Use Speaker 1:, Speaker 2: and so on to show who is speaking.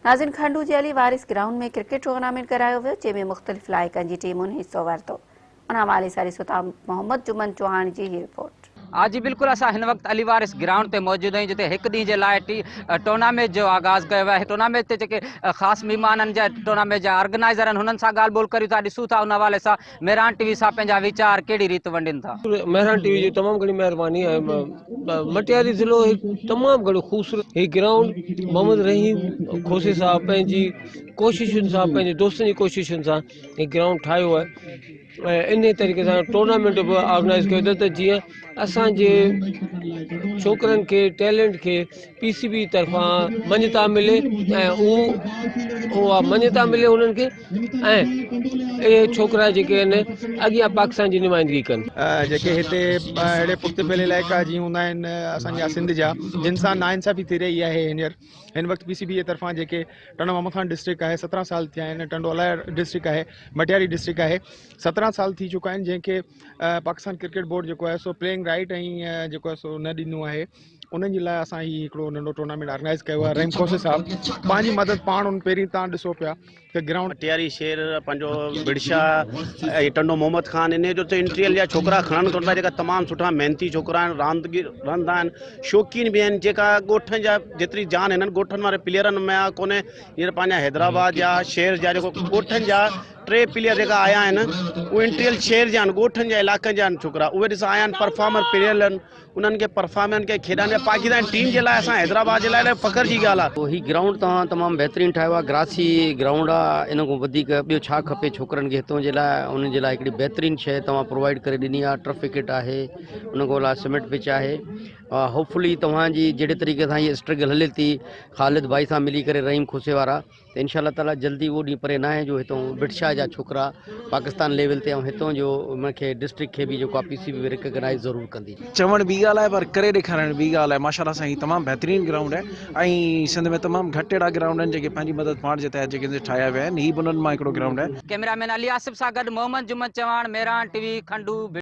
Speaker 1: ناظرين کنڊو جي علي وارث ground ۾ cricket tournament ڪرايو ويو جنهن ۾ مختلف علائقن جي ٽيمن حصو ورتو ان حوالي سان ڏسو ٿا محمد جمن چوهاڻ جي هي رپورٽ.
Speaker 2: ها جي بلڪل اسان هن وقت علي وارث گرائونڊ تي موجود آهيون جتي هڪ ڏينهن جي لاء ٽي ٽورنامينٽ جو آغاز ڪيو ويو آهي ٽورنامينٽ تي جيڪي خاص مهمان آهن جا ٽورنامينٽ جا آرگنائزر آهن هنن سان ڳالهه ٻولهه ڪريون ٿا ڏسون ٿا ان حوالي سان مهراڻ ٽي وي سان پنهنجا ويچار ڪهڙي ريت ونڊين ٿا.
Speaker 3: مهراڻ ٽي وي جي تمام گهڻي مهرباني ۽ مٽياري ضلعو هڪ تمام گهڻو خوبصورت هي گرائونڊ محمد رحيم کوسي صاحب پنهنجي ڪوششن سان پنهنجي دوستن جي ڪوششن سان هي گرائونڊ ٺاهيو آهي ۽ انهي طريقي سان ٽورنامينٽ به آرگنائز ڪيو اٿن ته جيئن اسان جي ڇوڪرن کي ٽيلنٽ کي پي سي بي طرفان مڃتا ملي ۽ اها مڃتا ملي انهن کي ۽ اهي ڇوڪرا جيڪي آهن اڳيان پاڪستان جي نمائندگي ڪن.
Speaker 4: جيڪي هتي اهڙي پٺتي پيل علائقا جيئن هوندا آهن اسان جا سنڌ جا جن سان ناانصافي ٿي رهي آهي هينئر هن وقت پي سي بي جي طرفان جيڪي ٽنڊو محمد خان ڊسٽرڪٽ آهي سترهن سال ٿيا آهن ٽنڊو الهيار ڊسٽرڪٽ آهي مٽياري ڊسٽرڪٽ آهي سترهن سال ٿي چڪا آهن جنهن کي پاڪستان ڪرڪيٽ بورڊ جيڪو آهي سو پليئنگ رائيٽ ۽ جيڪو آهي سو نه ڏنو آهي انهن جي لاء اسان هي هڪڙو ننڍو ٽورنامينٽ آرگنائز ڪيو آهي رحيم کوسي صاحب پنهنجي مدد پاڻ ان پهرين تان ڏسو پيا ته گرائونڊ
Speaker 5: مٽياري شهر پنهنجو ڀڙشاهه ۽ ٽنڊو محمد خان انهي جو ته انٽريل جا ڇوڪرا کڻن ڪونه ٿا جيڪا تمام سٺا محنتي ڇوڪرا آهن راند رهندا آهن شوقين به آهن جيڪا ڳوٺن جا جيتري جان هنن ڳوٺن واري پليئرن ۾ ڪونهي هينئر پنهنجا حيدرآباد جا شهر جا جيڪو ڳوٺن جا ٽي پليئر جيڪا آيا آهن اهي انٽريل شهر جا آهن ڳوٺن جا علائقن جا آهن ڇوڪرا اهي ڏس آيا آهن پرفارمر پليئر آهن انهن کي پرفارمن کي کيڏائڻ جا پاڪستان ٽيم جي لاء اسان حيدرآباد جي لاء الاهي فخر جي ڳالهه آهي.
Speaker 6: هي گرائونڊ توهان تمام بهترين ٺاهيو آهي گراسي گرائونڊ آهي ان کان وڌيڪ ٻيو ڇا کپي ڇوڪرن کي هتون جي لاء انهن جي لاء هڪڙي بهترين شيء توهان پرووائيڊ ڪري ڏني آهي ٽرف وڪيٽ آهي ان کان علاوه سيمينٽ پچ آهي هوپ فلي توهان جي جهڙي طريقي سان هي اسٽرگل هلي ٿي خالد ڀائي سان ملي ڪري رحيم کوسي وارا ته انشاء الله تعالي جلدي اهو ڏينهن پري ناهي جو هتون ڀٽ شاهه جا ڇوڪرا پاڪستان ليول تي ۽ هتون جو ان کي ڊسٽرڪٽ کي به جيڪو آهي پي سي بي ريڪگنائيز ضرور ڪندي.
Speaker 7: چوڻ ٻي ڳالهه آهي پر ڪري ڏيکارڻ ٻي ڳالهه آهي ماشاء الله سائين هي تمام بهترين گرائونڊ آهي ۽ سنڌ ۾ تمام گهٽ اهڙا گرائونڊ آهن جيڪي پنهنجي مدد پاڻ جي تحت جيڪي ٺاهيا ويا آهن هي به انهن مان هڪڙو گرائونڊ آهي.
Speaker 2: ڪئميرا مين علي آصف سان گڏ محمد جمن چواڻ، مهراڻ ٽي وي، کنڊو.